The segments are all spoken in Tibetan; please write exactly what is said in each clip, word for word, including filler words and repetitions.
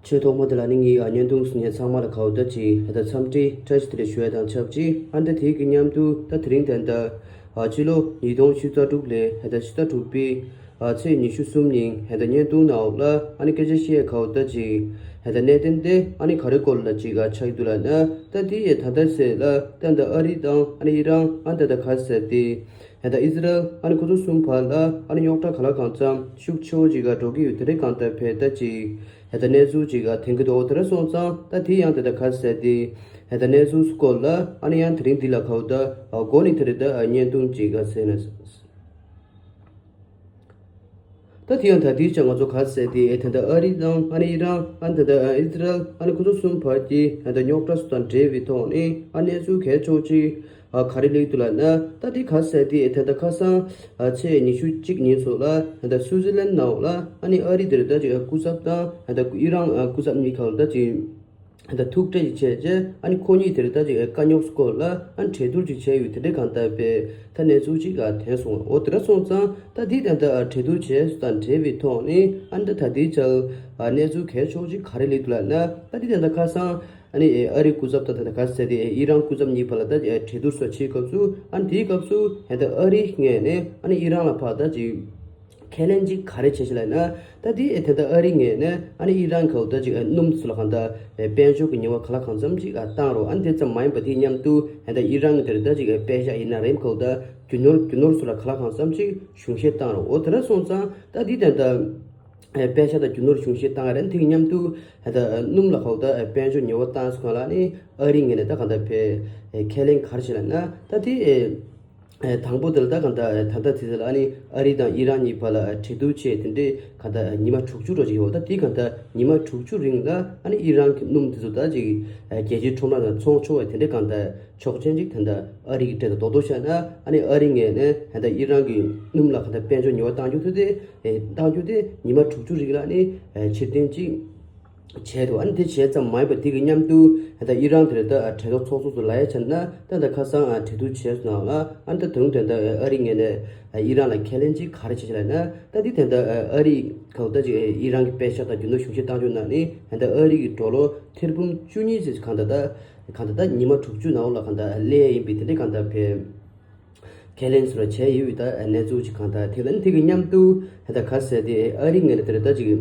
ཆེས་ཐོག་མ་དེ་ལ་ནི་ངའི་ཨ་བརྙན་ཐུང་གཟིགས་མཁན་ཚང་མ་ལ་གའུ་ད་ཅིག་ཧེ་ད་འཚམས་འདྲི་བཀྲ་ཤིས་བདེ་ལེགས་ཞུ་ཡ་དང་ཆབས་ཅིག་ཨ་ནི་ད་དེའི་གི་མཉམ་དུ་ད་དེ་རིང་ད་ད་ཨ་ཕྱི་ལོ་ཉིས་སྟོང་བཅུ་རྩ་དྲུག་ལོའི་ཧེ་ད་ཕྱི་ཟླ་དྲུག་པའི་ཨ་ཚེས་ཉི་ཤུ་གསུམ་ཉིན་ཧེ་ད་བརྙན་ཐུང་ནང་ལ་ཨ་ནི་སྐད་ཆ་བཤད་ཡ་གའུ་ད་ཅིག་ཧེ་ད་གནད་དོན་དེ་ཨ་ནི་ག་རེ་སྐོར་ལ་ཅིག་ཨ་ཆགས་ཀྱི་འདུག་ལབ་ན། ད་དེ་ཡི་ད་ལྟ་ཚེ་ལ་ད་ད་ཨ་རི་དང་ཨ་ནི་ཨི་རན་ཨ་ནི་ད་ད་ག་ཟེར་དེ། ཧེ་ད་ཨི་ཟི་རལ་ཨ་ནི་ཁོ་ཚོ་གསུམ་བར་ལ་ཨ་ནི་རྙོག་དྲ་ག་ལ་གང་འཚམ་ཤུགས་ཆེ་བོ་ཅིག་ག་འགྲོ་གི་ཡོད། དེ་རིང་གང་ལྟར་ཕེ་ད་ཅིག་ཧེ་ད་གནས་ཚུལ་ཅིག་ག་ཐོན་གི་འདུག་དེ་ར་སོང་ཙང་ད་དེ་ཡང་དེ་ད་ག་ཟེར་དེ་ཧེ་ད་གནས་ཚུལ་སྐོར་ལ་ཨ་ནི་ཡང་དེ་རིང་འདི་ལ་གའུ་ད་ཨ་གོ་ནི་དེ་རེད། ད་ཨ་བརྙན་ཐུང་ཅིག་ག་ཟེར་ན། ད་དེ་ཡང་ད་དེའི་ཆ་ང་ཚོ་ག་ཟེར་དེ་ཨེ་ད་ད་ཨ་རི་དང་ཨ་ནི་ཨི་རན་ཨ་ནི་ད་ད་ཨི་ཟི་རལ་ཨ་ནི་ཁོ་ཚོ་གསུམ་བར་གྱི་ཨ་ད་རྙོག་དྲ་སོགས་དང་འབྲེལ་བའི་ཐོག་ནས་ཨ་གནས་ཚུལ་གལ་ཆེ་བོ་ཅིག་ཨ་ག་རེ་སླེབས་འདུག་ལབ་ན། ད་དེ་ག་ཟེར་དེ་ཨེ་ད་ད་ཁ་སང་ཨ་ཚེས་ཉི་ཤུ་གཅིག་ཉིན་སོགས་ལ་ཨ་ད་སུའུ་ཙི་ལན་ནང་ལ་ཨ་ནི་ཨ་རི་དེར་ད་ཅིག་ཨ་སྐུ་ཚབ་དང་ཨ་ད་ཨི་རན་ཨ་སྐུ་ཚབ་གཉིས་ཁ་ལ་ད་ཅིག་ད་ཐུག་འཕྲད་ཅིག་བྱས་རྗེས་ཨ་ནི་ཁོ་གཉིས་དེར་ད་ཅིག་དཀའ་རྙོག་སྐོར་ལ་ཨ་ནི་གྲོས་བསྡུར་ཅིག་བྱས་ཡོད། དེ་འདྲའི་གང་ལྟར་པའི་ད་གནས་ཚུལ་ཅིག་ཨ་ཐོན་སོང་། འོ་དེ་འདྲ་སོང་ཙང་ད་འདི་ད་ལྟ་ཨ་གྲོས་བསྡུར་བྱས་སོང་དང་འབྲེལ་བའི་ཐོག་ནས་ཨ་ནི་ད་ད་ལྟའི་ཆར་ཨ་གནས་ཚུལ་གལ་ཆེ་ཤོས་ཅིག་ག་རེ་སླེབས་འདུག་ལབ་ན། ད་འདི་ད་ལྟ་ཁ་སང་ཨ་ནི་ཨ་རི་སྐུ་ཚབ་དང་ད་ལྟ་ག་ཟེར་དེ་ཨི་རན་སྐུ་ཚབ་གཉིས་བར་ལ་ད་ཨ་གྲོས་བསྡུར་སོགས་བྱེད་སྐབས་སུ་ཨ་ནི་དེའི་སྐབས་སུ་ད་ལྟ་ཨ་རིའི་ངོས་ནས་ཨ་ནི་ཨི་རན་ལ་ཕར་ད་ཅིག་ཁས་ལེན་ཅིག་ག་རེ་བྱས་ཤག་ལབ་ན། ད་དེ་ཨེ་ད་ལྟ་ཨ་རིའི་ངོས་ནས་ཨ་ནི་ཨི་རན་ག་ད་ཅིག་ཨ་སྣུམ་ཚོ་ལ་གང་ལྟར་ཨེ་དཔལ་འབྱོར་གྱི་ཉེས་པ་ག་ལ་གང་འཚམ་ཅིག་ཨ་བཏང་རོགས། ཨ་ནི་དེ་ཙམ་མ་ཡིན་པ་དེ་མཉམ་དུ་ཨེ་ད་ཨི་རན་གྱི་དེར་ད་ཅིག་ཨེ་པད་ཤག་ཡིན་ན་རེམ་ག་ད་རྒྱུ་ནོར་རྒྱུ་ནོར་ཚོ་ལ་ག་ལ་གང་འཚམ་ཅིག་གཞུང་བཞེས་བཏང་རོགས། འོ་དེ་འདྲ་སོང་ཙང་ད་དེ་ད་ལྟ་ཨེ་པད་ཤག་དང་རྒྱུ་ནོར་གཞུང་བཞེས་བཏང་རེད། དེ་གི་མཉམ་དུ་ཨེ་ད་སྣུམ་ལ་ག་ད་ཨེ་དཔལ་འབྱོར་ཉེས་པ་བཏང་སོང་ལ་ཨ་ནི་ཨ་རིའི་ངོས་ནས་ད་གང་ལྟར་ཕེ་ཨེ་ཁས་ལེན་ག་རེ་བྱས་ལབ་ན། ད་དེ་ཨེ། ཨེ་དང་པོ་དེ་ལ་ད་གང་ལྟར་ཨེ་ད་ལྟ་དེ་ལ་ཨ་ནི་ཨ་རི་དང་ཨི་རན་གཉིས་བར་ལ་ཨེ་གྲོས་བསྡུར་བྱས་དེ་འདྲས་གང་ལྟར་ཨེ་ཉི་མ་དྲུག་ཅུ་འགྲོ་ཅིག་ཡོད། ད་དེ་གང་ལྟར་ཉི་མ་དྲུག་ཅུ་རིང་ལ་ཨ་ནི་ཨི་རན་གྱི་སྣུམ་དེ་ཚོ་ད་ཅིག་ཨེ་རྒྱལ་སྤྱིའི་ཁྲོམ་ར་ནང་བཙོང་ཆོག་པའི་དེ་འདྲས་གང་ལྟར་ཆོག་མཆན་ཅིག་ད་ལྟ་ཨ་རི་གི་སྤྲད་དང་རྡོག་རྡོག་བཤད་ན་ཨ་ནི་ཨ་རི་ངོས་ནས་ད་ལྟ་ཨི་རན་གྱི་སྣུམ་ལ་གང་ལྟར་དཔལ་འབྱོར་ཉེས་པ་བཏང་རྒྱུ་དེ་དེ་ཨེ་བཏང་རྒྱུ་དེ་ཉི་མ་དྲུག་ཅུ་རིང་ལ་ཨ་ནི་ཨེ་ཕྱིར་འཐེན་ཅིག་བྱས་འདུག་ཨ་ནི་དེ་བྱས་ཙམ་མ་ཡིན་པར་དེ་གི་མཉམ་དུ་ད་ལྟ་ཨི་རན་དེར་ད་གྲོས་ཚོགས་ཚོགས་གཙོ་ཚོ་ལ་ཡ་བྱས་ན། ད་ལྟ་ཁ་སང་ཨ་གྲོས་བསྡུར་བྱས་སོང་ལ་ཨ་ནི་ད་དུང་དེ་ད་ཨ་རི་ངོས་ནས་ཨི་རན་ལ་ཁས་ལེན་ཅིག་ག་རེ་བྱས་ཤག་ལབ་ན། ད་འདི་དེ་ད་ཨ་རི་ག་ད་ཅིག་ཨི་རན་གྱི་པད་ཤག་དང་རྒྱུ་ནོར་གཞུང་བཞེས་བཏང་རྒྱུ་ནང་ནས་ད་ལྟ་ཨ་རི་གི་ཌོ་ལར་ཐེར་འབུམ་བཅུ་གཉིས་ཙམ་གང་ད་ད་གང་ད་ད་ཉི་མ་དྲུག་ཅུ་ནང་ལ་གང་ད་སླེབས་ཡིན་པའི་དེ་འདྲའི་གང་ད་ཕེ། ཁས་ལེན་ཚུར་བྱས་ཡོད་པའི་ད་གནས་ཚུལ་ཅིག་གང་ལྟར་ཐེབས། ཨ་ནི་དེ་གི་མཉམ་དུ་ད་ལྟ་ག་ཟེར་དེ་ཨ་རི་ངོས་ནས་དེར་ད་ཅིག་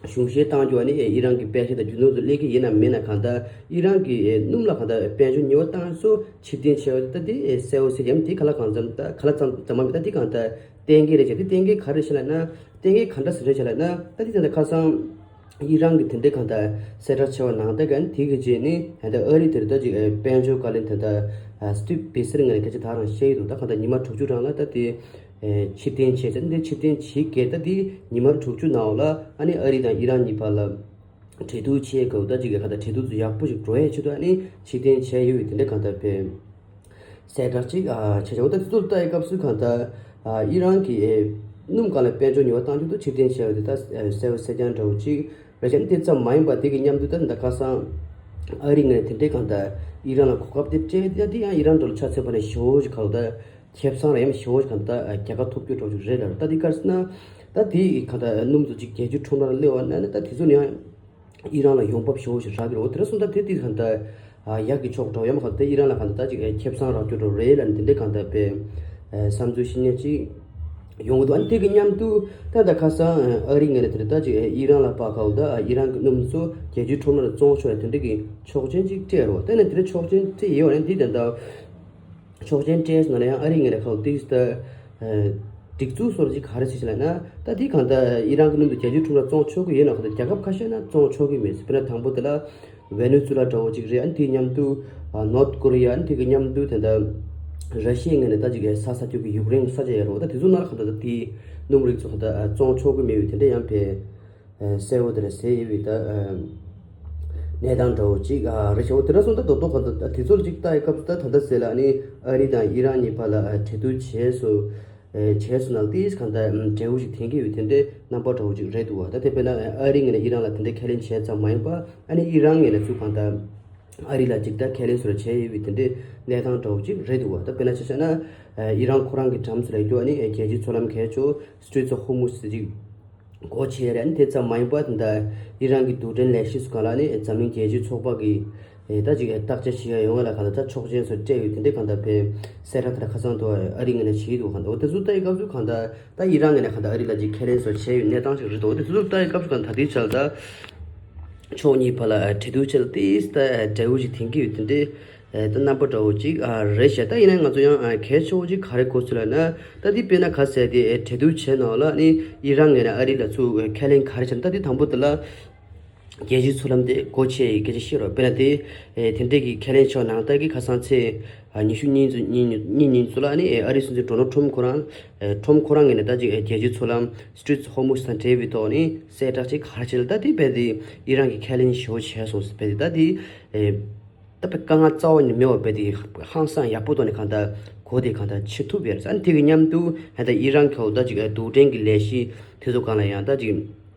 གཞུང་བཞེས་བཏང་རྒྱུ་ཨ་ནི་ཨི་རན་གྱི་པད་ཤག་དང་རྒྱུ་ནོར་ཚོ་སླེབས་ཀྱི་ཡིན་ན་མིན་ན་གང་ལྟར་ཨི་རན་གྱི་སྣུམ་ལ་གང་ལྟར་དཔལ་འབྱོར་ཉེས་པ་བཏང་སོ་ཕྱིར་འཐེན་བྱས་པ་ད་དེ་གསལ་བོ་ཟེར་གྱི་ཡང་དེ་ག་ལ་གང་འཚམ་ད་ག་ལ་ཙམ་ཙམ་མ་མི་ད་དེ་གང་ལྟར་གཏན་འཁེལ་རེད་བྱས། དེ་གཏན་འཁེལ་ག་རེ་བྱས་ལབ་ན། གཏན་འཁེལ་ག་འདྲ་ཟེར་རེད་བྱས་ལབ་ན། ད་དེ་ད་ལྟ་ཁ་སང་ཨི་རན་གྱི་དེ་འདྲའི་གང་ལྟར་གསལ་བསྒྲགས་བྱས་པ་ནང་ལྟར་ག་ནི་དེ་གི་རྗེས་ནི་ད་ལྟ་ཨ་རི་དེར་ད་ཅིག་ཨེ་དཔལ་འབྱོར་བཀའ་བློན་ད་ལྟ་ཨ་སི་ཊིབ་བྷི་སེར་ངོས་ནས་སྐད་ཆ་ད་རང་བཤད་ཀྱི་འདུག་ད་གང་ལྟར་ཉི་མ་དྲུག་ཅུ་རང་ལ་ད་དེ་ཨེ་ཕྱིར་འཐེན་བྱས་ཚེ་འདི་ཕྱིར་འཐེན་བྱེད་དགོས། ད་དེ་ཉི་མ་དྲུག་ཅུ་ནང་ལ་ཨ་ནི་ཨ་རི་དང་ཨི་རན་གཉིས་བར་ལ་གྲོས་བསྡུར་བྱེད་དགོས། ད་ཅིག་གི་གང་ལྟར་གྲོས་བསྡུར་ཚོ་ཡག་པོ་ཞིག་འགྲོ་ཡས་ཆེད་དུ་ཨ་ནི་ཕྱིར་འཐེན་བྱས་ཡོད་པའི་དེ་འདྲའི་གང་ལྟར་ཕེ། གསལ་བསྒྲགས་ཅིག་ཨ་བྱས་བྱས། འོ་ད་དེ་ཚོ་ལ་ལྟ་ཡི་སྐབས་སུ་གང་ལྟར་ཨ་ཨི་རན་གྱི་ཨེ་སྣུམ་སྒང་ལ་དཔལ་འབྱོར་ཉེས་པ་བཏང་རྒྱུ་དེ་ཕྱིར་འཐེན་བྱས་ཡོད་དེ་ད་ཨེ་གསལ་བོ་གསལ་རྐྱང་འདྲ་བོ་ཅིག་རེད་བྱས། དེ་ཙམ་མ་ཡིན་པ་དེ་གི་མཉམ་དུ་ད་ད་ཁ་སང་ཨ་རི་ངོས་ནས་དེ་འདྲའི་གང་ལྟར་ཨི་རན་ལ་གོ་སྐབས་དེ་སྤྲད་ཡ་དེ་ཡང་ཨི་རན་འགྲོ་ལ་ཆ་མཚོན་པ་ནས་ཞེ་པོ་ཞིག་གང་ལྟར་ཁེ་བཟང་རེད་ཡང་ཞེ་པོ་ཞིག་གང་ལྟར་རྒྱལ་ཁ་ཐོབ་རྒྱུ་འདྲ་བོ་ཅིག་རེད་ལ། ད་དེ་ག་རེ་ཟེར་ན་ད་དེ་གང་ལྟར་སྣུམ་ཚོ་ཅིག་རྒྱལ་སྤྱིའི་ཁྲོམ་ར་ལ་སླེབས་པ་ན་ནི་ད་དེ་ཚོ་ནི་ཡང་། ཨི་རན་ལ་ཡོང་འབབ་ཞེ་པོ་ཞིག་རག་གི་རེད། འོ་དེ་འདྲ་སོང་ཙང་དེ་དེ་གང་ལྟར་ཨ་ཡག་གི་ཕྱོགས་འདྲ་བོ་ཡོད་མ་གཏོགས་དེ་ཨི་རན་ལ་གང་ལྟར་ད་ཅིག་ཨ་ཁེ་བཟང་རག་རྒྱུ་འདྲ་བོ་རེད་ལབ་ནས་དེ་འདྲའི་གང་ལྟར་པའི་ཨ་བསམ་ཚུལ་བཤད་མཁན་ཅིག་ཡོང་གི་འདུག་ཨ་ནི་དེ་གི་མཉམ་དུ་ད་ལྟ་ཁ་སང་ཨ་རི་ངོས་ནས་དེ་འདྲ་ད་ཅིག་ཨ་ཨི་རན་ལ་ཕར་གང་ལྟར་ཨ་ཨི་རན་གྱི་སྣུམ་ཚོ་རྒྱལ་སྤྱིའི་ཁྲོམ་ར་ལ་བཙོང་ཆོག་ཡ་དེ་འདྲ་གི་ཆོག་མཆན་ཅིག་སྤྲད་རོགས། དེ་ནས་དེ་འདྲ་ཆོག་མཆན་སྤྲད་ཡོད་པ་ནས་འདི་ད་ལྟ། ཆོག་མཆན་སྤྲད་སོང་ན་ཡང་ཨ་རི་ངོས་ནས་ཁ་ཏིག་ད་སྒྲིག་འཛུགས་སོར་ཅིག་ག་རེ་ཟེར་ལབ་ན། ད་དེ་གང་ལྟར་ཨི་རན་གྱི་སྣུམ་དེ་རྒྱལ་སྤྱིའི་ཁྲོམ་ལ་བཙོང་ཆོག་གི་ཡོད་ན་ཁ་ཏིག་རྒྱལ་ཁབ་ཁ་ཤས་ན་བཙོང་ཆོག་གི་མེད། དཔེར་ན་དང་པོ་དེ་ལ་ཝེ་ནེ་ཛུ་ལ་འདྲ་བོ་ཅིག་རེད། ཨ་ནི་དེའི་མཉམ་དུ་ནོར་ཐ་ཀོ་རི་ཡ། ཨ་ནི་དེ་གི་མཉམ་དུ་དེ་ལྟར་ར་ཤི་ཡའི་ངོས་ནས་ད་ཅིག་ས་ས་ཁྱོད་ཀྱི་ཡུཀ་རེན་ས་ཆ་ཡ་རོ། ད་དེ་ཚོ་ནང་ལ་གང་ལྟར་ད་དེའི་སྣུམ་རིགས་ཚོ་གང་ལྟར་བཙོང་ཆོག་གི་མེད་པའི་དེ་འདྲ་ཡང་ཕེ། གསལ་བོ་དེ་རེད་ཟེར་ཡོད་པའི་ད་གནས་སྟངས་འདྲ་བོ་ཅིག་རེད་ཤག་འོ་དེ་འདྲ་སོང་ད་རྡོག་རྡོག་གང་ལྟར་དེ་ཚོ་ལ་ཅིག་ལྟ་ཡི་སྐབས་སུ་ད་ད་ལྟ་ཟེར་ལ་ཨ་ནི་ཨ་རི་དང་ཨི་རན་གཉིས་བར་ལ་གྲོས་བསྡུར་བྱས་སོང་། བྱས་སོང་ན་ཏིས་གང་ལྟར་འབྲས་བུ་ཞིག་ཐོན་གྱི་ཡོད་དེ་འདྲའི་རྣམ་པ་འདྲ་བོ་ཅིག་རེད་འདུག་བ། ད་དེ་དཔེར་ན་ཨ་རི་ངོས་ནས་ཨི་རན་ལ་དེ་འདྲའི་ཁས་ལེན་བྱས་ཙམ་མ་ཡིན་པ་ཨ་ནི་ཨི་རན་ངོས་ནས་ཚུར་གང་ལྟར་ཨ་རི་ལ་ཅིག་ད་ཁས་ལེན་སོགས་བྱས་ཡོད་པའི་དེ་འདྲའི་གནས་སྟངས་འདྲ་བོ་ཅིག་རེད་འདུག་བ། ད་དཔེར་ན་ཆ་བཞག་ན་ཨི་རན་ཁོ་རང་གི་གྲམ་ས་ལ་ཡོད་ཨ་ནི་རྒྱལ་སྤྱིའི་མཚོ་ལམ་གལ་ཆེ་Straits of Hormuz ཟེར་ཅིག་སྒོ་ཕྱེ་རེད། ཨ་ནི་དེ་ཙམ་མ་ཡིན་པར་ད་ལྟ་ཨི་རན་གྱི་རྡུལ་ཕྲན་ལས་གཞི་སུ་གང་ལ་ནི་འཛམ་གླིང་རྒྱལ་སྤྱིའི་ཚོགས་པ་གིས་ད་ཅིག་བརྟག་དཔྱད་བྱེད་ཡ་ཡོང་བ་ལ་གང་ལྟར་ད་ཆོག་མཆན་སོགས་སྤྲད་ཡོད། དེ་འདྲའི་གང་ལྟར་བས་གསལ་བསྒྲགས་དེ་འདྲ་ཁ་སང་དུ་ཨ་རི་ངོས་ནས་བྱེད་ཀྱི་འདུག་གང་ལྟར་འོ་དེ་ཚོ་ལྟ་ཡི་སྐབས་སུ་གང་ལྟར་ད་ཨི་རན་ངོས་ནས་གང་ལྟར་ཨ་རི་ལ་ཅིག་ཁས་ལེན་སོགས་བྱས་ཡོད་གནས་སྟངས་ཤིག་རེད་འདུག་དེ་ཚོ་ལྟ་ཡི་སྐབས་སུ་གང་ལྟར་ད་ལྟའི་ཆར་ད་ཕྱོགས་གཉིས་བར་ལ་འབྲེལ་གཏུག་བྱས་ལ་ཏིས་ད་འབྲས་བུ་ཞིག་འཐེན་གྱི་ཡོད། དེ་འདྲའི་ད་རྣམ་པ་འདྲ་བོ་ཅིག་རེད་ཤག་ད་ཡིན་ན་ང་ཚོ་ཡང་གལ་ཆེ་བོ་ཅིག་ག་རེ་གོ་ཚུལ་ལ་ན་ད་འདི་དཔེར་ན་ག་ཟེར་དེ་འབྲེལ་གཏུག་བྱས་ནང་ལ་ནི་ཨི་རན་ངོས་ནས་ཨ་རི་ལ་ཚུར་ཁས་ལེན་ག་རེ་བྱས་ན་ད་འདི་དང་པོ་དེ་ལ། རྒྱལ་སྤྱིའི་མཚོ་ལམ་དེ་སྒོ་ཕྱེ་ཡི་སྐད་ཆ་བཤད་རོགས། དཔེར་ན་དེ་དེ་འདྲས་ཀྱི་ཁས་ལེན་ཆོག་ནང་ལྟར་གྱི་ཁ་སང་ཚེས་ཉི་ཤུ་གཉིས་ཚོ་གཉིས་གཉིས་ཉིན་ཚོ་ལ་ནི་ཨ་རིའི་སྲིད་འཛིན་ཌོ་ནལ་ཊམ་ཁོ་རང་ཊམ་ཁོ་རང་ངོས་ནས་ད་ཅིག་རྒྱལ་སྤྱིའི་མཚོ་ལམ་སི་ཊེ་ཊི་ཨོཕ་ཧོར་མུཛ་དང་འབྲེལ་བའི་ཐོག་ནས་གསལ་བསྒྲགས་ཅིག་ག་རེ་བྱས་ལ་ད་དེ་དཔེ་དེ་ཨི་རན་གྱི་ཁས་ལེན་ཞུ་བྱས་སོང་ཟེར་དཔེ་དེ་ད་དེ་ད་དཔེ་དཀའ་ངལ་རྩ་བ་ནས་མེད་པ་དཔེ་དེ་ཧང་སང་ཡག་པོ་ཐོག་ནས་གང་ལྟར་གོ་དེ་གང་ལྟར་བྱེད་ཐུབ་ཡོད་རེད། ཨ་ནི་དེ་གི་མཉམ་དུ་ཧན་ད་ཨི་རན་གྱི་ད་ཅིག་རྡུལ་ཕྲན་གྱི་ལས་གཞི་དེ་ཚོ་སྒང་ལ་ཡང་ད་ཅིག་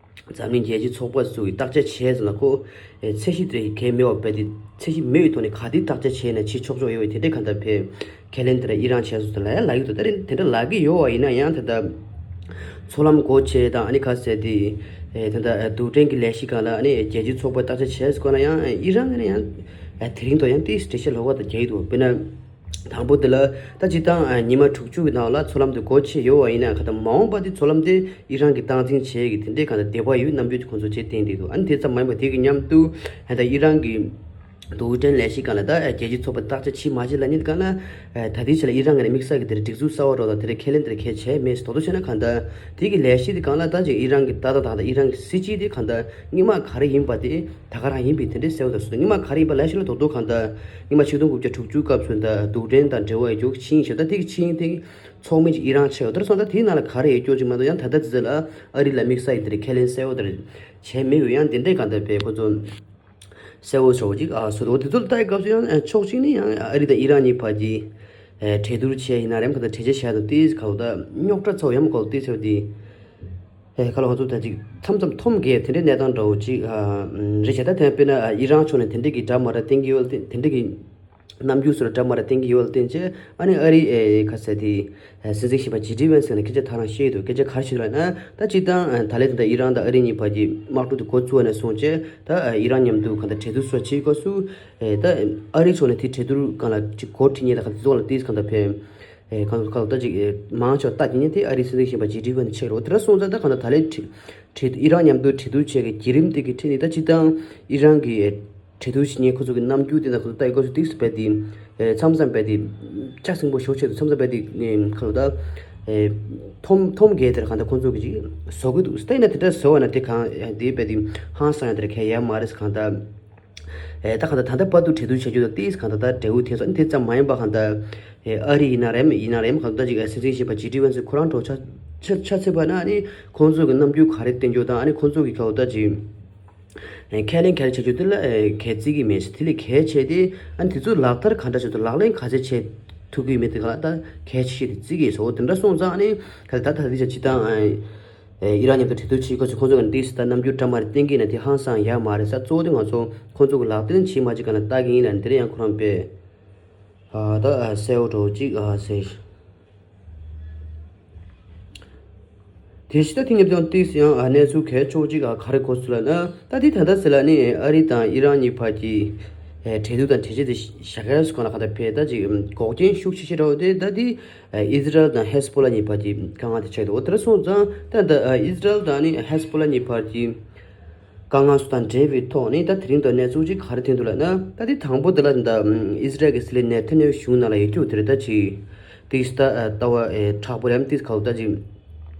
འཛམ་གླིང་རྒྱལ་སྤྱིའི་ཚོགས་པ་ཚོ་གིས་བརྟག་དཔྱད་བྱས་ཟིན་ལ་ཁོ། ཚད་གཞི་དེ་གལ་མེད་པ་བས་དེ་ཚད་གཞི་མེད་པའི་ཐོག་ནས་ག་དེ་བརྟག་དཔྱད་བྱས་ནས་བྱེད་ཆོག་ཆོག་ཡོད་པའི་དེ་འདྲའི་གང་ལྟར་བས་ཁས་ལེན་དེ་འདྲ་ཨི་རན་བྱས་སོང་ཟེར་ལ་ཡང་ལབ་ཀྱི་འདུག་ད་རེས་དེ་འདྲ་ལབ་ཀྱི་ཡོད་པ་ཡིན་ན་ཡང་ད་ལྟ་མཚོ་ལམ་སྒོ་ཕྱེ་དང་ཨ་ནི་ག་ཟེར་དེ་ད་ལྟ་རྡུལ་ཕྲན་གྱི་ལས་གཞི་སྒང་ལ་ཨ་ནི་རྒྱལ་སྤྱིའི་ཚོགས་པས་བརྟག་དཔྱད་བྱས་སྐོར་ལ་ཡང་ཨི་རན་ནས་ཡང་དེ་རིང་ཐོག་ཡང་ཏིས་འགྲེལ་བཤད་ལོགས་ཀ་དང་རྒྱག་གི་འདུག་དཔེར་ན། དང་པོ་དེ་ལ་ད་སྤྱིར་བཏང་ཉི་མ་དྲུག་ཅུ་གི་ནང་ལ་མཚོ་ལམ་དེ་སྒོ་ཕྱེ་ཡོད་པ་ཡིན་ན་ག་ད་མ་འོངས་པ་དེ་མཚོ་ལམ་དེ་ཨི་རན་གྱིས་སྟངས་འཛིན་བྱེད་ཀྱི་དེ་འདྲའི་གང་ལྟར་འདོད་པ་ཡོད་རྣམ་འགྱུར་དེ་ཁོང་ཚོ་བྱེད་བསྟན་བསྡད་འདུག་ཨ་ནི་དེ་ཙམ་མ་ཡིན་པར་དེ་གི་མཉམ་དུ་ད་ཨི་རན་གྱི་རྡུལ་ཕྲན་ལས་གཞི་སྒང་ལ་ད་རྒྱལ་སྤྱིའི་ཚོགས་པ་བརྟག་དཔྱད་བྱེད་མ་བྱེད་ལབ་མཁན་དེ་གང་ལ་ད་ལྟའི་ཆ་ལ་ཨི་རན་ངོས་ནས་དམིགས་བསལ་གྱི་དེ་འདྲ་སྒྲིག་འཛུགས་གསར་པ་རོགས་དང་དེ་འདྲ་ཁས་ལེན་དེ་འདྲ་གལ་ཆེ་མེད་ཟེར་དོག་དོག་བྱས་ན་གང་ལྟར་དེ་གི་ལས་གཞི་དེ་གང་ལ་ད་ཅིག་ཨི་རན་གྱི་ད་ད་ད་ད་ཨི་རན་གྱི་སྲིད་ཇུས་དེ་གང་ལྟར་སྔོན་མ་ག་རེ་ཡིན་པ་དེ། ད་ག་རང་ཡིན་པའི་དེ་འདྲའི་གསལ་བོ་དང་སོ་སོ་སྔོན་མ་ག་རེ་ཡིན་པ་ལ་ཤི་ལ་དོག་དོག་གང་ལྟར་སྔོན་མ་ཆིག་སྟོང་དགུ་བརྒྱ་དྲུག་ཅུ་སྐབས་སུ་ད་རྡུལ་ཕྲན་དང་འབྲེལ་བ་ཡོད་རྒྱུ་ཆིངས་ཤིག་ད་དེ་གི་ཆིངས་དེ་ཚོགས་མི་གཅིག་ཨི་རན་ཆགས་ཡོད། དེར་སོང་ད་དེའི་ནང་ལ་ག་རེ་ཡོད་རྒྱུ་ཅིག་མ་གཏོགས་ཡང་ད་ལྟ་དེ་ཚོ་ལ་ཨ་རི་ལ་དམིགས་བསལ་གྱི་དེ་འདྲའི་ཁས་ལེན་གསལ་བོ་དེ་བྱས་མེད་ཡོད། ཡང་དེ་འདྲའི་གང་ལྟར་བས་ཁོ་ཚོ་གསལ་བོ་ཆོག་ཅིག་ཨ་སོ་དོ་དེ་ཚོ་ལ་ལྟ་ཡི་སྐབས་སུ་ཡང་ཕྱོགས་གཅིག་ནས་ཡང་ཨ་རི་དང་ཨི་རན་གཉིས་བར་གྱི་གྲོས་བསྡུར་བྱས་ཡིན་ན་རེམ་གང་ལྟར་གྲོས་ཆོད་བཞག་དང་དེ་ག་ལ་ད་རྙོག་དྲ་ཚ་བོ་ཡང་གོ་དེ་ཚོ་དེ། ཨེ་ཁ་ལོ་ང་ཚོ་ད་ཅིག་མཚམས་མཚམས་ཐོམ་གས་དེ་འདྲའི་གནས་སྟངས་འདྲ་བོ་ཅིག་ཨ་རེད་བྱས། ད་དེ་དཔེར་ན་ཨི་རན་ཕྱོགས་ནས་དེ་འདྲའི་གི་འདྲ་མ་འདྲ་བསྟན་གྱི་ཡོད་ལ་བརྟེན་དེ་འདྲའི་གི་རྣམ་འགྱུར་སོགས་ལ་འདྲ་མ་འདྲ་བསྟན་གྱི་ཡོད་ལ་བརྟེན་བྱས་ཨ་ནི་ཨ་རི་ཨེ་ཁ་ཟེར་དེ་ཨེ་སྲིད་འཛིན་གཞོན་པ་ཇེ་ཌི་ཝན་སི་ནས་སྐད་ཆ་ད་རང་བཤད་ཡོད་འདུག་སྐད་ཆ་ག་རེ་བཤད་ཡོད་ལབ་ན་ད་སྤྱིར་བཏང་ཨ་ད་ལན་དེ་ད་ཨི་རན་དང་ཨ་རི་གཉིས་བར་གྱི་དམག་འཁྲུག་དེ་འགོ་བཙུགས་པ་ནས་བཟུང་བྱས་ད་ཨ་ཨི་རན་མཉམ་དུ་གང་ལྟར་གྲོས་བསྡུར་སོགས་བྱེད་དགོས་སུ་ཨེ་ད་ཨ་རི་ཕྱོགས་ནས་དེ་གྲོས་བསྡུར་སྒང་ལ་ཅིག་གོ་ཁྲིད་མཁན་དང་གང་ལྟར་དེ་ཚོ་ལ་ཏིས་གང་ལྟར་ཕན། ཨེ་གང་གང་ལྟར་ཅིག་ཨེ་མང་ཆེ་བ་ལྟ་རྒྱུ་ཉིད་དེ་ཨ་རིའི་སྲིད་འཛིན་གཞོན་པ་ཇེ་ཌི་ཝན་ཆགས་རོགས་དེ་འདྲ་སོང་ཙང་ད་གང་ལྟར་ད་ལན་ཁྲི་ཁྲི་ཨི་རན་མཉམ་དུ་གྲོས་བསྡུར་བྱེད་ཀྱི་བརྒྱུད་རིམ་དེ་གི་ཁྲིད་ནས་ད་སྤྱིར་བཏང་ཨི་རན་གྱི་གྲོས་བསྡུར་བྱེད་མཁན་ཁོ་ཚོ་གི་རྣམ་འགྱུར་དེ་དང་ཁོ་ཚོ་ལྟ་ཡི་སྐབས་སུ་ཏིག་སུ་བས་དེ་ཨེ་མཚམས་མཚམས་བས་དེ་ལྕགས་སྲིན་པོ་ཞོག་ཆེད་དུ་མཚམས་མཚམས་བས་དེ་ཁ་ལོ་ད་ཨེ་ཐོམ་ཐོམ་རྒྱས་དེར་གང་ལྟར་ཁོ་ཚོ་གི་ཅིག་བཟོ་གི་འདུག་ད་ཡིན་ན་དེ་འདྲ་བཟོ་བ་ན་དེ་གང་དེ་བས་དེ་ཧང་སང་ཡ་དེར་ཁས་ཡ་མ་རེད་གང་ལྟར། ཨེ་ད་གང་ལྟར་ད་ལྟ་བར་དུ་གྲོས་བསྡུར་བྱ་རྒྱུ་དང་ཏིས་གང་ལྟར་ད་འབྲས་བུ་ཐོན་སོང་། དེ་ཙམ་མ་ཡིན་པ་གང་ལྟར་ཨེ་ཨ་རི་ཡིན་ན་རེད་མ་ཡིན་ན་རེད་མ་གང་ལྟར་ཅིག་ཨེ་སྲིད་འཛིན་གཞོན་པ་ཇེ་ཌི་ཝན་སི་ཁོ་རང་གྲོགས་ཆ་ཆ་ཆ་ཚེ་བ་ན་ཨ་ནི་ཁོང་ཚོ་གི་རྣམ་འགྱུར་ག་རེ་བསྟན་རྒྱུ་དང་ཨ་ནི་ཁོང་ཚོ་གི་ག་ལ་ད་ཅིག་ཨེ་ཁས་ལེན་ག་རེ་བྱ་རྒྱུ་དེ་ལ་ཨེ་གལ་བརྩི་གི་མེད་ཟེར། དེ་ལས་གལ་ཆེ་དེ་ཨ་ནི་དེ་ཚོ་ལག་བསྟར་ག་འདྲ་བྱེད་ཐུབ་ལག་ལེན་ག་ཚད་བྱེད་ཐུབ་ཀྱི་མེད་དེ་ག་ལ་ད་གལ་ཆེ་ཤོས་དེ་བརྩི་གི་ཡོད་ཟེར། འོ་དེ་འདྲ་སོང་ཙང་ཨ་ནི་ག་ལ་ད་ད་དེ་ཆ་ཇི་ལྟར་ཨེ། ཨེ་ཨི་རན་མཉམ་དུ་གྲོས་བསྡུར་བྱེད་དགོས་ཚེ་ཁོང་ཚོ་གི་ཏིས་ད་རྣམ་འགྱུར་འདྲ་མ་རེ་བསྟན་གྱི་ན་དེ་ཧང་སང་ཡ་མ་རེད་ས། གཙོ་བོ་དེ་ང་ཚོ་ཁོང་ཚོ་གི་ལག་དེ་བྱེད་མ་བྱེད་ག་ན་ལྟ་གི་ཡིན་ན་དེ་རེད། ཡང་ཁོ་རང་པས་ཨ་ད་ཨ་གསལ་བོ་འགྲོ་གཅིག་ཨ་ཟེར། དེ་ཕྱི་ད་ཐེངས་ཉེ་དོན་ཏིས་ཡང་ཨ་གནས་ཚུལ་གལ་ཆེ་བོ་གཅིག་ཨ་ག་རེ་གོ་སོང་ལབ་ན་ད་དེ་ད་ལྟ་ཟེར་ལ་ནི་ཨ་རི་དང་ཨི་རན་གཉིས་བར་གྱི་ཨེ་གྲོས་བསྡུར་དང་གྲོས་ཆོད་དེ་བཞག་ཡ་སུ་གང་ལ་གང་ལྟར་ཕེ་ད་ཅིག་འགོག་རྐྱེན་ཤུགས་ཆེ་ཤོས་འདྲ་བོ་དེ་ད་དེ། ཨིས་རལ་དང་ཧེ་སི་པོ་ལ་གཉིས་བར་གྱི་དཀའ་ངལ་དེ་ཆགས་འདུག་འོ་དེ་འདྲ་སོང་ཙང་ད་ལྟ་ཨིས་རལ་དང་ནི་ཧེ་སི་པོ་ལ་གཉིས་བར་གྱི་དཀའ་ངལ་སོགས་དང་འབྲེལ་བའི་ཐོག་ནས་ད་དེ་རིང་ད་གནས་ཚུལ་ཅིག་ག་རེ་ཐོན་འདུག་ལབ་ན། ད་དེ་དང་པོ་དེ་ལ་ད་ཨིས་རལ་གྱི་སྲིད་བློན་ནེ་ཐན་ཡ་ཧུ་གཞུང་ནང་ལ་ཡོད་རྒྱུ་དེ་རེད། ད་ཅིག་དེ་ད་ལྟ་བ་མཁྲེགས་པོ་ལམ་དེ་ག་ད་ཅིག་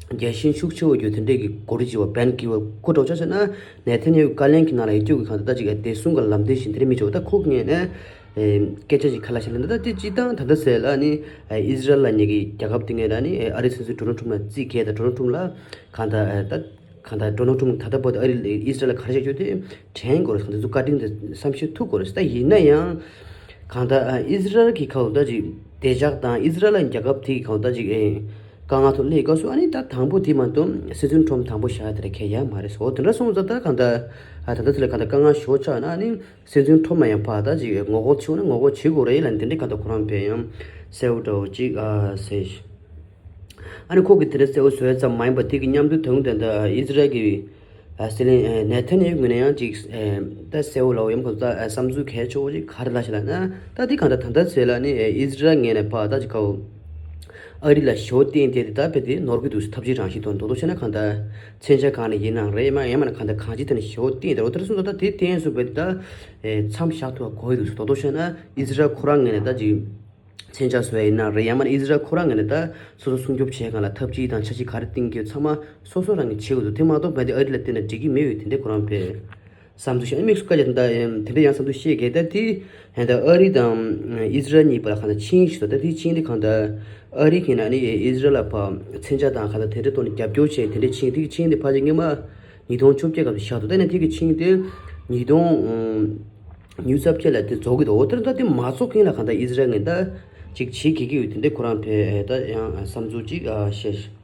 རྒྱལ་ཞེན་ཤུགས་ཆེ་བོ་རྒྱུ་དེ་འདྲས་ཀྱི་གོ་རིམ་ཅིག་བ་བན་གི་བ་ཁོ་གྲོགས་ཆ་ཟེར་ན་ནེ་ཐན་ཡ་ཧུ་བཀའ་བློན་གྱི་ནང་ལ་ཡོད་རྒྱུ་གི་གང་ད་ད་ཅིག་བདེ་སྲུང་གི་ལམ་སྟོན་བཞིན་དེ་རེད་མི་ཆོག་ད་ཁོ་ངས་ནས། སྐད་ཆ་ཞིག་ཁ་ལ་བཤད་ལ་འདི་ལྟ་སྟེ་སྤྱིར་བཏང་ད་ལྟ་ཟེར་ལ་ནི་ཨིས་རལ་ལ་ཉེ་གི་རྒྱལ་ཁབ་དེ་ངས་ལ་ནི་ཨ་རི་སྲིད་འཛིན་ཌོ་ནལ་ཁྲུམ་ལ་རྩིས་རྒྱས་དང་ཌོ་ནལ་ཁྲུམ་ལ་གང་ལྟར་ད་གང་ལྟར་ཌོ་ནལ་ཁྲུམ་ད་ལྟ་བར་དུ་ཨ་རི་ཨིས་རལ་ལ་ག་རེ་བྱ་རྒྱུ་དེ་དྲན་དགོས་རེད། གང་ལྟར་ཚོ་བཀའ་དྲིན་དེ་བསམ་ཤེས་ཐུབ་དགོས་རེད། ད་ཡིན་ན་ཡང་གང་ལྟར་ཨིས་རལ་གྱི་ཁ་ལོ་ད་ཅིག་བདེ་འཇགས་དང་ཨིས་རལ་ལ་རྒྱལ་ཁབ་དེ་གི་ཁ་ལོ་ད་ཅིག་དཀའ་ངལ་ཐོག་སླེབས་སྐབས་སུ་ཨ་ནི་ད་དང་པོ་དེ་མ་གཏོགས་སྲིད་འཛིན་ཁྲོམ་དང་པོ་བཞག་དེ་ར་ཁས་ཡ་མ་རེད་སོ། དེ་འདྲ་སོང་ཙང་ད་གང་ལྟར་ད་ལྟ་ཚོ་ལ་གང་ལྟར་དཀའ་ངལ་ཞོ་ཆགས་ན་ཨ་ནི། སྲིད་འཛིན་ཁྲོམ་ལ་ཡང་ཕར་ད་ཅིག་ངོ་རྒོལ་བྱུང་ན་ངོ་རྒོལ་བྱེད་དགོས་རེད་ལ་འདི་འདྲའི་ཁ་ཐོག་ཁོ་རང་བས་ཡང་གསལ་བོ་འདྲ་བོ་ཅིག་ཨ་ཟེར། ཨ་ནི་ཁོ་གིས་དེ་འདྲ་གསལ་པོ་བཟོས་ཙམ་མ་ཡིན་པ་དེ་གི་མཉམ་དུ་ད་དུང་དེ་འདྲ་ཨི་ཟི་རལ་གྱི་ཨ་སྲིད་བློན་ཨ་ནེ་ཐན་ཡ་ཧུ་ངོས་ནས་ཡང་ཅིག་ཨ་ད་གསལ་པོ་ལབ་ཡོང་གི་ད་ཨ་བསམ་ཚུལ་གལ་ཆེ་བོ་ཅིག་ག་རེ་ལབ་ཤག་ལབ་ན། ད་དེ་གང་ལྟར་ད་ལྟ་ཚེ་ལ་ནི་ཨ་ཨི་ཟི་རལ་ངོས་ནས་ཕར་ད་ཅིག་ག་བོ་ཨ་རི་ལ་ཞེ་པོ་བརྟེན་བསྡད་དེ་ད་དཔེ་དེ་ནོར་གི་འདུག་ཐབས་ཇུས་རང་བཞིན་དང་མདོར་བསྡུས་བྱས་ན་གང་ལྟར་མཚོན་ཆ་གང་ནས་ཡིན་ནའང་རེད། ཡང་མིན་ན་གང་ལྟར་གང་ཅིའི་ཐད་ནས་ཞེ་པོ་བརྟེན་བསྡད་རེད། འོ་དེ་འདྲ་སོང་ཙང་ད་དེ་བརྟེན་སོང་བས་ད་ཨ་མཚམས་བཞག་ཐུབ་པ་དགོས་ཀྱི་འདུག་མདོར་བསྡུས་བྱས་ན་ཨི་ཟི་རལ་ཁོ་རང་ངོས་ནས་ད་ཅིག་མཚོན་ཆ་བཟོ་ཡ་ཡིན་ན་རེད། ཡང་མིན་ན་ཨི་ཟི་རལ་ཁོ་རང་ངོས་ནས་ད་སོ་སོ་སྲུང་སྐྱོབ་བྱེད་སྒང་ལ་ཐབས་ཇུས་དང་འཆར་གཞི་ག་རེ་བཏིང་གི་ཡོད་ཚང་མ་སོ་སོ་རང་གིས་བྱེད་དགོས་འདུག་དེ་མ་གཏོགས་བས་དེ་ཨ་རི་ལ་བརྟེན་ནས་འགྲིག་གི་མེད་ཡོད་དེ་འདྲའི་ཁོ་རང་དཔེ་བསམ་ཚུལ་བཤད། དམིགས་སུ་བཀར་ཡ་ད་ལྟ་དེ་འདྲ་ཡང་བསམ་ཚུལ་བཤད་གི་ད་དེ་ད་ལྟ་ཨ་རི་དང་ཨི་ཟི་རལ་གཉིས་བར་ལ་གང་ལྟར་ཆིངས་ཡིག་ཞིག་འདུག་ད་དེ་ཆིངས་དེ་གང་ལྟར་ཨ་རི་གིས་ན་ནི་ཨི་ཟི་རལ་ལ་ཕར་མཚོན་ཆ་དང་གང་ལྟར་དེ་འདྲའི་ཐོག་ནས་རྒྱབ་སྐྱོར་བྱས་དེ་འདྲའི་ཆིངས་དེ་ཆིངས་དེ་ཕལ་ཆེར་སྔོན་མ་ཉིས་སྟོང་བཅོ་བརྒྱད་སྐབས་སུ་བཞག་འདུག་ད་ནི་དེ་གི་ཆིངས་དེ་ཉིས་སྟོང་ཉི་ཤུ་རྩ་བརྒྱད་ལ་དེ་རྫོགས་ཀྱི་འདུག་འོ་དེར་ད་དེ་མ་རྫོགས་གིན་ལ་གང་ལྟར་ཨི་ཟི་རལ་ངོས་ད་ཅིག་བྱེད་དགོས་ཀྱི་ཡོད་དེ་འདྲའི་ཁོ་རང་ཕེ་ད་ཡང་བསམ་ཚུལ་ཅིག་བཤད།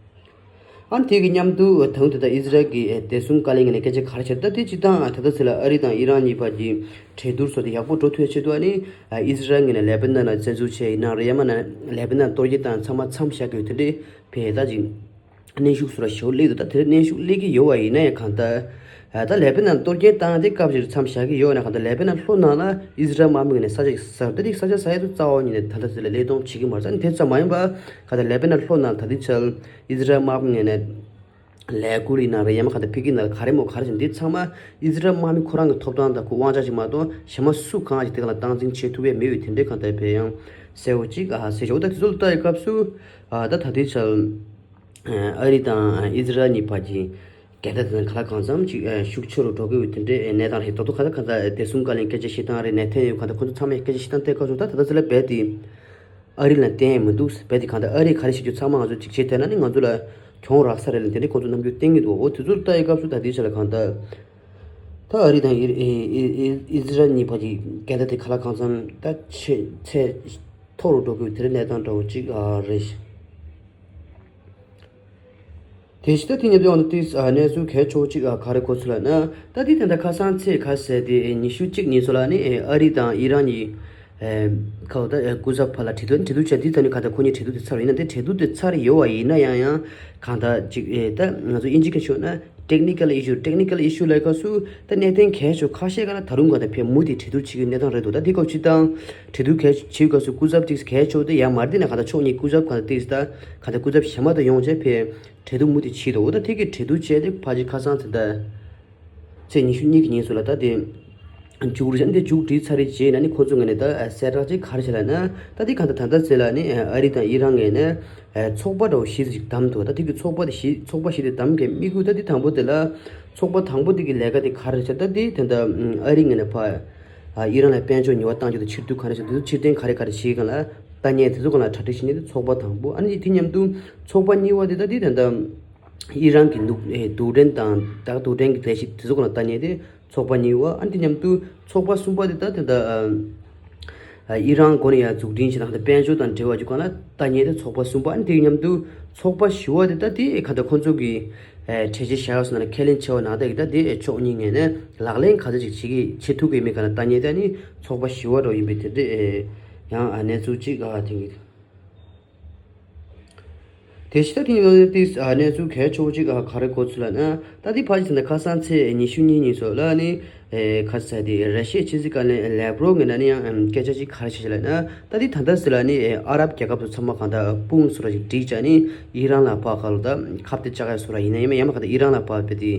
ཨ་ནི་དེ་གི་མཉམ་དུ་ད་དུང་དེ་ད་ཨི་ཟི་རལ་གྱི་བདེ་སྲུང་བཀའ་བློན་ངོས་ནས་སྐད་ཆ་ག་རེ་བཤད། ད་དེ་སྤྱིར་བཏང་ད་ལྟ་ཚེ་ལ་ཨ་རི་དང་ཨི་རན་གཉིས་བར་གྱི་གྲོས་བསྡུར་སོགས་དེ་ཡག་པོ་འགྲོ་ཐུབ་ཡ་ཆེད་དུ་ཨ་ནི་ཨི་ཟི་རལ་ངོས་ནས་ལེ་པ་ནན་ལ་བཙན་འཛུལ་བྱས་ཡིན་ན་རེད། ཡང་མིན་ན་ལེ་པ་ནན་གཏོར་རྒོལ་བཏང་མཚམས་མཚམས་བཞག་གི་ཡོད་དེ་འདྲའི་ཕེ་ད་ཅིག་གནོན་ཤུགས་སུ་ར་ཞོར་སླེབས་འདུག་ད་དེར་གནོན་ཤུགས་སླེབས་ཀྱི་ཡོད་པ་ཡིན་ན་ཡང་གང་ལྟར་ད་ལེ་པ་ནན་གཏོར་རྒོལ་བཏང་དེ་སྐབས་ཤིག་མཚམས་བཞག་གི་ཡོད་ན་གང་ལྟར་ལེ་པ་ནན་ལྷོ་ནང་ལ་ཨི་ཟི་རལ་དམག་མི་ངོས་ནས་ས་ཆ་ཞིག་གསར་དེ་རིགས་ས་ཆ་གསར་ཡ་དུ་རྩ་བ་ཉིད་ནས་ད་ལྟ་ཚེ་ལ་ལས་གཏོང་བྱེད་ཀྱི་མ་རེད། ད་ནི་དེ་ཙམ་མ་ཡིན་པ་གང་ལྟར་ལེ་པ་ནན་ལྷོ་ནང་ད་ལྟའི་ཆར་ཨི་ཟི་རལ་དམག་མི་ངོས་ནས་ལས་འགུལ་ཡིན་ན་རེད། ཡང་མ་གང་ལྟར་ཕ་གི་ནང་ལ་ག་རེ་མོ་ག་རེ་བྱུང་འདི་ཚང་མ་ཨི་ཟི་རལ་དམག་མི་ཁོ་རང་གི་ཐོབ་ཐང་དང་ཁོ་དབང་ཆ་ཞིག་མ་གཏོགས་གཞན་མ་སུ་གང་ཞིག་དེ་ག་ལ་སྟངས་འཛིན་བྱེད་ཐུབ་ཡས་མེད་ཡོད་དེ་འདྲའི་གང་ལྟར་ཕེ་ཡང་གསལ་བོ་ཅིག་ཨ་ཧ་གསལ་ཤོག་ད་དེ་ཚོ་ལ་ལྟ་ཡི་སྐབས་སུ་ཨ་ད་ད་ལྟའི་ཆར། ཨ་རི་དང་ཨི་ཟི་རལ་གཉིས་བར་གྱི་འགལ་ཟླ་དེ་ག་ལ་གང་འཚམ་ཅིག་ཤུགས་ཆེ་རུ་འགྲོ་གི་ཡོད་དེ་འདྲའི་གནས་སྟངས་རེད། ད་དུང་ག་ད་ག་ད་བདེ་སྲུང་བཀའ་བློན་སྐད་ཆ་བཤད་སྟངས་རེད། ནེ་ཐན་ཡ་ཧུ་ག་ད་ཁོ་ཚོ་ཚང་མས་སྐད་ཆ་བཤད་སྟངས་དེ་སྐབས་སུ་ད་ད་ལྟ་ཚེ་ལ་རྦད་དེ་ཨ་རི་ལ་བརྟེན་ཡས་མི་འདུག་རྦད་དེ་གང་ལྟར་ཨ་རིས་ག་རེ་བྱེད་རྒྱུ་ཚང་མ་ང་ཚོ་གཅིག་བྱས་བསྡད་ན་ནི་ང་ཚོ་ལ་གྱོང་རག་ས་རེད་ལབ་དེ་འདྲའི་ཁོ་ཚོ་རྣམ་འགྱུར་བསྟན་གྱི་འདུག་འོ་དེ་ཚོ་ལ་ལྟ་ཡི་སྐབས་སུ་ད་དེའི་ཆ་ལ་གང་ལྟར་ད་ཨ་རི་དང་ཨི་ཨི་ཨི་ཨི་ཨི་ཟི་རལ་གཉིས་བར་གྱི་འགལ་ཟླ་དེ་ག་ལ་གང་འཚམ་ད་ཆེ་ཚད་མཐོ་རུ་འགྲོ་དགོས་དེ་འདྲའི་གནས་སྟངས་འདྲ་བོ་གཅིག་ཨ་རེད། དེ་བཞིན་ད་དེ་མཉམ་དུ་ཡང་དེ་གནས་ཚུལ་གལ་ཆེ་བོ་གཅིག་ག་རེ་གོ་ཚུལ་ལ་ན་ད་དེ་ད་ལྟ་ཁ་སང་ཚེས་ག་ཟེར་དེ་ཉི་ཤུ་གཅིག་ཉིན་ཚོ་ལ་ནི་ཨ་རི་དང་ཨི་རན་གཉིས་ཁ་བ་ད་སྐུ་ཚབ་བར་ལ་གྲོས་བསྡུར་གྲོས་བསྡུར་བྱས་དེ་ད་ནི་ག་ད་ཁོ་གཉིས་གྲོས་བསྡུར་དེ་ཚར་ཡིན་ན་དེ་གྲོས་བསྡུར་དེ་ཚར་ཡོད་པ་ཡིན་ན་ཡང་ཡང་གང་ལྟར་གཅིག་ད་ང་ཚོ་དབྱིན་ཇི་སྐད་ཤོད་ན་technical issue technical issue ལབ་སྐབས་སུ་ད་གནད་དོན་གལ་ཆེ་ཁ་ཤས་ག་ལ་ད་རུང་ག་ད་ཕེ་མུ་དེ་གྲོས་བསྡུར་བྱེད་ཀྱི་གནས་སྟངས་རེད་འདུག་ད་དེ་སྐབས་ཅི་དང་གྲོས་བསྡུར་གལ་ཆེ་སྐབས་སུ་སྐུ་ཚབ་ཏིག་གལ་ཆེ་དེ་ཡང་མ་རེད། དེ་ན་ག་ད་ཕྱོགས་གཉིས་སྐུ་ཚབ་ག་ད་ཏིག་ད་ག་ད་སྐུ་ཚབ་གཞན་མ་ད་ཡོང་བྱས་ཕེ་གྲོས་བསྡུར་མུ་དེ་བྱེད་འདུག་ད་དེ་གི་གྲོས་བསྡུར་བྱས་ཏེ་ཕ་ཅི་ཁ་སང་ཚེ་ད་ཚེས་ཉི་ཤུ་གཉིས་ཀྱི་ཉིན་སུ་ལ་ད་དེ་མཇུག་རིས་འདི་མཇུག་སྒྲིལ་ཚར་རེད་བྱས་ན་ནི་ཁོ་ཚོ་ངོས་ནས་ད་གསལ་བསྒྲགས་ཅིག་ག་རེ་བྱས་ལབ་ན་ད་དེ་གང་ལྟར་ད་ལྟ་ཚེ་ལ་ནི་ཨ་རི་དང་ཨི་རན་ངོས་ནས་ཚོགས་པ་འདྲ་བོ་གཞི་ཞིག་བདམས་འདུག་ད་དེ་གི་ཚོགས་པ་དེ་གཞི་ཚོགས་པ་གཞི་དེ་བདམས་མཁན་དམིགས་ཡུལ་ད་དེ་དང་པོ་དེ་ལ་ཚོགས་པ་དང་པོ་དེ་གི་ལས་ཀ་དེ་ག་རེ་བྱས་ད་དེ་དེ་འདྲ་ཨ་རི་ངོས་ནས་ཕ་ཨི་རན་ལ་དཔལ་འབྱོར་ཉེས་པ་བཏང་རྒྱུ་དང་ཕྱིར་བསྡུ་ག་རེ་བྱས་དེ་ཚོ་ཕྱིར་འཐེན་ག་རེ་ག་རེ་བྱེད་གང་ལ་ལྟ་མཁན་དེ་ཚོ་གང་ལ་གྲ་སྒྲིག་བྱེད་མཁན་དེ་ཚོགས་པ་དང་པོ། ཨ་ནི་དེ་མཉམ་དུ་ཚོགས་པ་གཉིས་པ་དེ་ད་དེ་དེ་འདྲ་ཨི་རན་གྱི་ནུབ་ཨེ་རྡུལ་ཕྲན་དང་ད་རྡུལ་ཕྲན་གྱི་ལས་གཞི་དེ་ཚོ་སྒང་ལ་ལྟ་མཁན་དེ་ཚོགས་པ་གཉིས་པ། ཨ་ནི་དེ་མཉམ་དུ་ཚོགས་པ་གསུམ་པ་དེ་ད་དེ་ད་ཨ་ཨི་རན་འགོ་ནས་ཡར་འཛུགས་སྐྲུན་བྱེད་སྟངས་དང་དཔལ་འབྱོར་དང་འབྲེལ་བ་ཅིག་སྒང་ལ་ལྟ་མཁན་དེ་ཚོགས་པ་གསུམ་པ། ཨ་ནི་དེ་མཉམ་དུ་ཚོགས་པ་བཞི་པ་དེ་ད་དེ་ག་ད་ཁོང་ཚོ་གི་ཨེ་གྲོས་ཆོད་བཞག་ཡོད་སོང་ན་ཁས་ལེན་བྱས་པ་ནང་ལྟར་གྱི་ད་དེ་ཕྱོགས་གཉིས་ངོས་ནས་ལག་ལེན་ག་ཚོད་ཅིག་བྱེད་ཀྱི་བྱེད་ཐུབ་ཀྱི་མེད་ག་ལ་ལྟ་མཁན་དེ་ཨ་ནི་ཚོགས་པ་བཞི་པ་འདྲ་བོ་ཡིན་པས་དེ་འདྲ་ཨེ་ཡང་ཨ་གནས་ཚུལ་ཅིག་ཨ་དེང་གི་དེ་ཕྱི་ད་དེ་ནི་ཏིས་ཨ་གནས་ཚུལ་གལ་ཆེ་བོ་གཅིག་ཨ་ག་རེ་གོ་ཚུལ་ལབ་ན། ད་དེ་ཕ་གི་ད་ཁ་སང་ཚེས་ཉི་ཤུ་གཉིས་ཉིན་སོགས་ལ་ནི་ཨེ་ཁ་ས་དེ་ར་ཤི་ཡའི་ཕྱི་སྲིད་བཀའ་བློན་ལེབ་རོབ་ངོས་ནས་ནི་ཡང་ཨམ་སྐད་ཆ་ཅིག་ག་རེ་བཤད་ལབ་ན། ད་དེ་ད་ལྟ་ཟེར་ལ་ནི་ཨེ་ཨ་རབ་རྒྱལ་ཁབ་ཚོ་ཚང་མ་གང་ལྟར་དཔུང་སོ་ར་ཅིག་བསྒྲིགས་བྱས་ནི་ཨི་རན་ལ་ཕར་ཁ་ལོ་ད་ཁ་གཏད་བཅག་ཡ་སོ་ར་ཡིན་ན་ཡང་མ་ཡང་མ་གང་ལྟར་ཨི་རན་ལ་ཕར་དཔེ་དེ་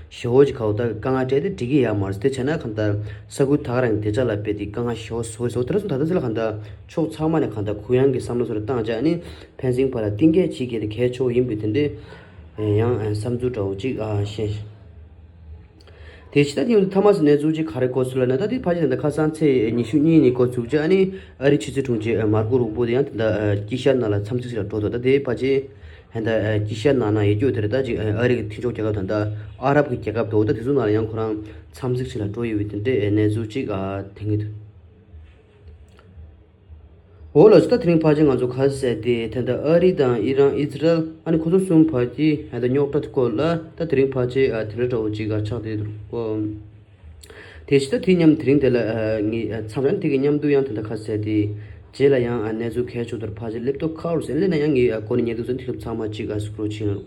ཞེ་བོ་ཅིག་ཁ་འོ་ད་དཀའ་ངལ་སྤྲད་དེ་འགྲིག་གི་ཡ་མ་རེད། དེ་བྱས་ན་གང་ལྟར་ས་ཁུལ་ད་ག་རང་གི་བདེ་འཇགས་ལ་དཔེ་དེ་དཀའ་ངལ་ཞེ་བོ་བཟོ་གི་ཟེར་བ་དེ་ར་སོང་། ད་ལྟ་ཟེར་ལ་གང་ལྟར་ཕྱོགས་ཚང་མ་ནས་གང་ལྟར་གུ་ཡངས་ཀྱི་བསམ་བློ་སོ་ར་བཏང་བྱས་ནི་ཕན་ཚུན་བར་ལ་གཏིང་སྐྱེལ་བྱེད་དགོས་དེ་གལ་ཆེ་བོ་ཡིན་པའི་དེ་འདྲའི་ཡང་བསམ་ཚུལ་འདྲ་བོ་ཅིག་ཨ་བཤད། དེ་ཕྱི་ད་དེ་ཡང་ཐ་མ་སི་གནས་ཚུལ་ཅིག་ག་རེ་གོ་ཚུལ་ལབ་ན། ད་དེ་ཕ་གི་ད་ལྟ་ཁ་སང་ཚེས་ཉི་ཤུ་གཉིས་ཉིན་འགོ་ཚུགས་བྱས་ཨ་ནི་ཨ་རི་ཕྱི་སྲིད་དྲུང་ཆེ་མར་ཀོ་རུ་པོ་དེ་ཡང་ད་ལྟ་དཀྱིལ་ཤར་ནང་ལ་འཚམས་གཟིགས་ལ་འགྲོ་འདུག་ད་དེ་ཕ་གི་ད་ལྟ་དཀྱིལ་ཤར་ནང་ན་ཡོད་རྒྱུ་དེ་རེད། ད་ཅིག་ཨ་རི་གི་མཐུན་ཕྱོགས་རྒྱལ་ཁབ་དང་ད་ཨ་རབ་ཀྱི་རྒྱལ་ཁབ་དང་ད་དེ་ཚོ་ནང་ལ་ཡང་ཁོ་རང་འཚམས་གཟིགས་ལ་འགྲོ་ཡོད་པའི་དེ་འདྲའི་གནས་ཚུལ་ཅིག་ཨ་དེང་གི་འདུག་འོ་ལགས་སོ། ད་དེ་རིང་ཕལ་ཆེར་ང་ཚོ་ག་རེ་ཟེར་ཏེ་ད་ལྟ་ཨ་རི་དང་ཨི་རན་ཨི་ཛི་རལ་ཨ་ནི་ཁོ་ཚོ་གསུམ་བར་གྱི་ད་ལྟ་རྙོག་དྲ་སྐོར་ལ་ད་དེ་རིང་ཕལ་ཆེར་ཨ་དེ་འདྲ་འདྲ་བོ་ཅིག་ཨ་ཆགས་བསྡད་འདུག་ཨོ། དེ་བཞིན་ད་དེ་མཉམ་དེ་རིང་དེ་ལ་ཨ་ངས་ཨ་མཚམས་རང་དེ་གི་མཉམ་དུ་ཡང་ད་ལྟ་ག་རེ་ཟེར་ཏེ་ རྗེས་ལ་ཡང་ཨ་གནས་ཚུལ་གལ་ཆེ་དོར་ཕལ་ཆེར་སླེབས་ཐུབ་ཁག་རུ་ཟེར་ལས་ན་ཡང་ངས་ཨ་གོ་ནས་བརྙན་ཐུང་ཚོ་འདི་ཚོ་ཚང་མ་གཅིག་ཨ་སུ་ཀྲོལ་བྱས་ཡོང་།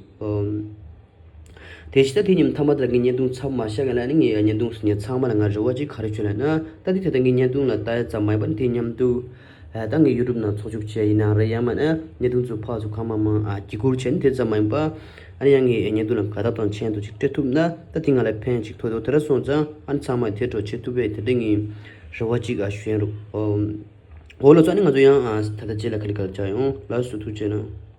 དེ་བཞིན་ད་དེ་ཉིན་མཐའ་མ་དེ་ལ་ངས་བརྙན་ཐུང་ཚང་མ་བཤད་ག་ལ་ནི་ངས་བརྙན་ཐུང་ཚོ་ངས་ཚང་མ་ལ་ང་རེ་བ་གཅིག་ག་རེ་བྱོས་ལ་ན། ད་དེ་ད་ལྟ་ངས་བརྙན་ཐུང་ལ་ལྟ་ཡ་ཙམ་མ་ཡིན་པར་དེ་མཉམ་དུ་ཨ་ད་ངས་ཡུ་ཊུབ་ནང་ཚོགས་ཞུགས་བྱས་ཡིན་ནའང་རེད། ཡང་མིན་ན་བརྙན་ཐུང་ཚོ་ཕར་ཚུར་གང་མང་མང་ཨ་བརྒྱུད་བསྐུར་བྱས་ནས་དེ་ཙམ་མ་ཡིན་པ་ཨ་ནི་ཡང་ངས་བརྙན་ཐུང་ལ་དགའ་སྟབས་དང་མཆན་དུ་ཅིག་སྤྲད་ཐུབ་ན་ད་དེ་ང་ལ་ཕན་ཅིག་ཐོགས་འདུག་དེ་འདྲ་སོང་ཙང་ཨ་ནི་ཚང་མས་དེ་འདྲ་བྱེད་ཐུབ་པའི་དེ་འདྲ་ངས་རེ་བ་གཅིག་ཨ་ཞུ་ཡིན་རུང་། འོ་ལགས་སོ། ཨ་ནི་ང་ཚོ་ཡང་ཨ་ད་ལྟ་རྗེས་ལ་ག་ལེ་ག་ལེ་བྱ་ཡོང་། ལགས་སོ། ཐུགས་རྗེ་གནང་།